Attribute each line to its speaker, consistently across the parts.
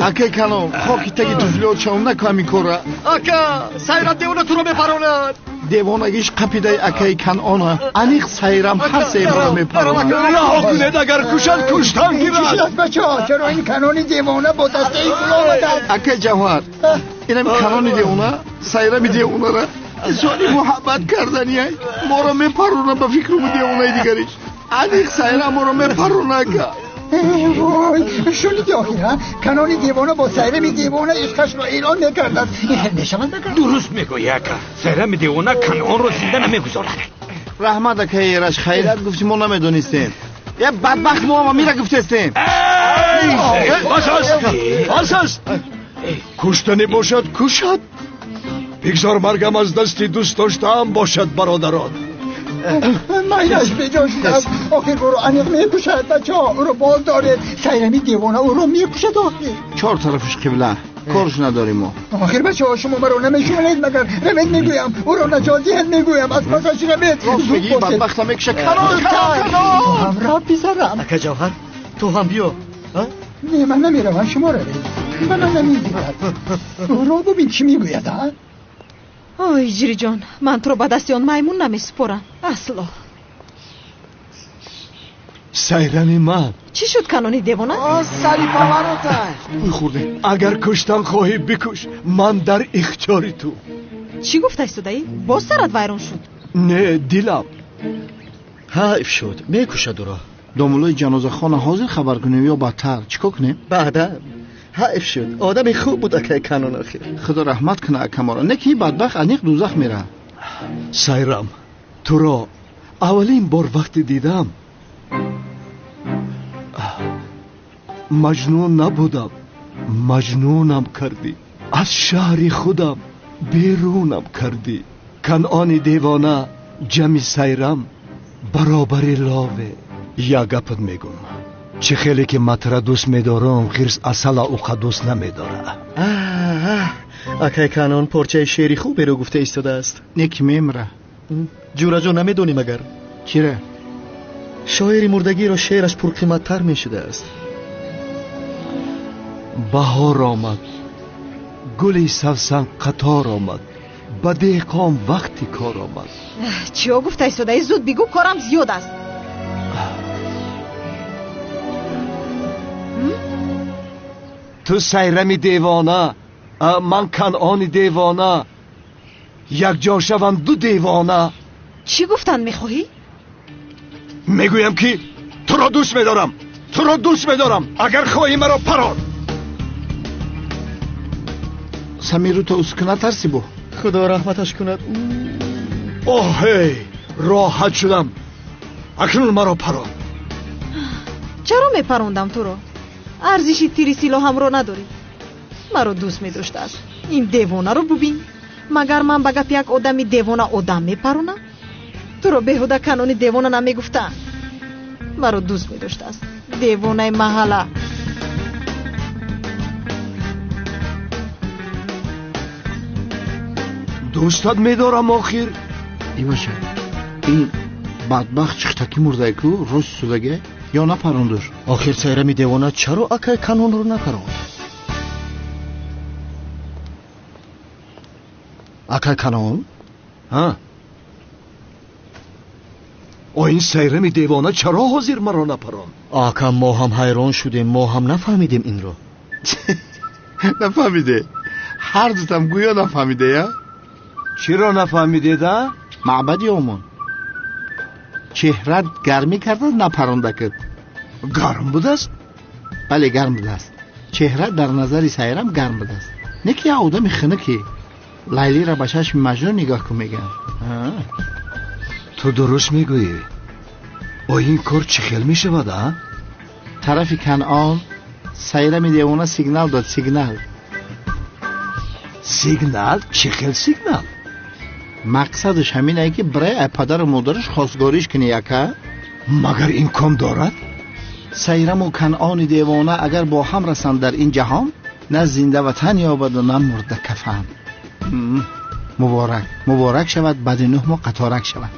Speaker 1: Акай Канон, хоки таги туфлиот шавам, наку ҳамин корра.
Speaker 2: Ака, Сайрам девона туро мепаронад.
Speaker 1: Девонагиш қапидаи акаи Канона. Аниқ Сайрам ҳар се бора мепаронад.
Speaker 3: Раҳо кунед, агар кушад, куштан гирад.
Speaker 4: Чӣ шуд, бачаҳо? Чаро ин Канони девона бо дастаи гул омаданд?
Speaker 1: Акаи Ҷавҳар, инами Канони девона, Сайрами девонара изҳори муҳаббат карданияй. Моро мепарона ба фикруму девонаи дигариш. Аниқ Сайрам моро мепарона, ака.
Speaker 4: Вой, шуниди охир, ҳа? Канони девона бо Сайрами девона ишқашро эълон мекардад. Ин хел мешавад магар?
Speaker 5: Дуруст мегӯӣ, ака. Сайрами девона Канонро зинда намегузорад.
Speaker 1: Раҳмат, акаи Эраш, хайрат гуфти, мо намедонистем. Е, бадбахт, мо ҳама мира гуфтестем.
Speaker 3: Бас аст, бас аст. Куштанӣ бошад, кушад. Бигзор маргам аз дасти дӯст доштаам бошад, бародарон.
Speaker 4: Майлаш, беҷо шудам. Охир ӯро аниқ мекушад, бачаҳо, ӯро боз доред. Сайрами девона ӯро мекушад охир.
Speaker 1: Чор тарафаш қибла, корш надорем мо.
Speaker 4: Охир, бачаҳо, шумо маро намешунавед магар? Равед, мегӯям, ӯро наҷот диҳед, мегӯям, аз пасаш равед.
Speaker 1: Рост мегӣ, бадбахта мекуша. Канон, Канон, Канон!
Speaker 4: Ту ҳам рав, писарам.
Speaker 2: Ака Ҷавҳар, ту ҳам биё.
Speaker 4: Не, ман намеравам, шумо равед. Ба ман намезебад. Ӯро бубин, чӣ мегӯяд, а?
Speaker 6: Ой, Ҷириҷон, ман туро ба дасти он маймун намесупорам асло.
Speaker 3: Сайрами ман.
Speaker 6: Чӣ шуд, Канони девона?
Speaker 2: Сари павароташ.
Speaker 1: Ӯй, хӯрдем.
Speaker 3: Агар куштан хоҳӣ, бикуш, ман дар ихтиёри ту.
Speaker 6: Чӣ гуфта истодаӣ? Боз сарат вайрон шуд?
Speaker 3: Не, дилам.
Speaker 2: Ҳайф шуд, мекушад ӯро.
Speaker 1: Домулои ҷанозахона ҳозир хабар кунем ё баъдтар? Чӣ кор кунем?
Speaker 2: Баъдан. Ҳайф шуд, одами хуб буд акаи Канон охир.
Speaker 1: Худо раҳмат куна акаморо. Не ки бадбахт аниқ дузах меравад.
Speaker 3: Сайрам, туро аввалин бор вақте дидам, маҷнун набудам, маҷнунам кардӣ, аз шаҳри худам берунам кардӣ. Канони девона ҷами Сайрам баробари лове. Як гапат мегум, чӣ хеле ки матра дӯст медорам, хирс асала уқа дӯст намедора.
Speaker 2: Акай Канон порчаи шеъри хуберо гуфта истодааст.
Speaker 1: Не ки мемра.
Speaker 2: Ҷураҷон, намедонӣ магар?
Speaker 1: Чира?
Speaker 2: Шоири мурдагиро шеъраш пурқиматтар мешудааст.
Speaker 3: Баҳор омад, гули савсан қатор омад, ба деҳқон вақти кор омад.
Speaker 6: Чиё гуфта истодаӣ? Зуд бигӯ, корам зиёд аст.
Speaker 3: Ту Сайрами девона, ман Канони девона, якҷо шаванд ду девона.
Speaker 6: Чӣ гуфтан мехоҳӣ?
Speaker 3: Мегӯям ки туро дӯст медорам, туро дӯст медорам, агар хоҳӣ, маро парон.
Speaker 1: Самиру то уску натарси бо.
Speaker 2: Худо раҳматаш кунад.
Speaker 3: Оҳ, роҳат шудам, акнун маро парон.
Speaker 6: Чаро мепарондам туро? Арзиши тири силоҳамро надорӣ. Маро дӯст медоштааст. Ин девонаро бубин. Магар ман ба гапи як одами девона одам мепаронам? Туро беҳуда Канони девона намегуфтаанд. Маро дӯст медоштааст, девонаи маҳалла.
Speaker 3: Дӯстат медорам охир.
Speaker 1: Ибаша, ин бадбахт чихтакӣ мурдае ку, рост судаге ё напарондуш?
Speaker 2: Охир Сайрами девона чаро акай Канонро напаронд? Акай Канон?
Speaker 3: Ҳа, о, ин Сайрами девона чаро ҳозир маро напаронд?
Speaker 2: Ака, мо ҳам ҳайрон шудем, мо ҳам нафаҳмидем инро.
Speaker 1: Нафаҳмиде? Ҳар дутам гӯё нафаҳмиде, я?
Speaker 3: Чиро нафаҳмидед, а?
Speaker 1: Маъбади омон, чеҳрат гармӣ кардааст, напаронда кид.
Speaker 3: Гарм будааст?
Speaker 1: Бале, гарм будааст. Чеҳра дар назари Сайрам гарм будааст. Не ки як одами хунуке. Лайлиро ба чашми Маҷнун нигоҳ кун, мегӯям.
Speaker 3: Ту дуруст мегӯӣ. О, ин кор чӣ хел мешавад, а?
Speaker 1: Тарафи Канъон Сайрами девона сигнал дод, сигнал.
Speaker 3: Сигнал? Чӣ хел сигнал?
Speaker 1: Мақсадаш ҳаминае ки бирай ай падару модараш хостгориш кунӣ, яка.
Speaker 3: Магар имкон дорад?
Speaker 1: Сайраму Канъони девона агар бо ҳам расанд дар ин ҷаҳон, на зинда ватан ёбаду, на мурда кафан. Муборак, муборак шавад, баъди 9 моҳ қаторак шавад.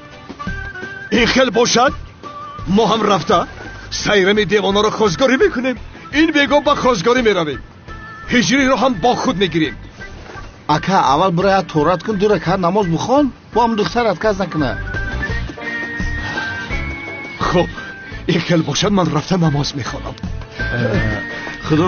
Speaker 3: Ин хел бошад, мо ҳам рафта Сайрами девонаро хостгорӣ мекунем. Ин бего ба хостгорӣ меравем. Ҳиҷриро ҳам бо худ мегирем.
Speaker 1: Ака, аввал бирояд торат кун, ду ракат намоз бихон, бо ҳам духтар отказ накунад.
Speaker 3: Хуб, ин хел бошад, ман рафта намоз мехонам.
Speaker 1: Худо.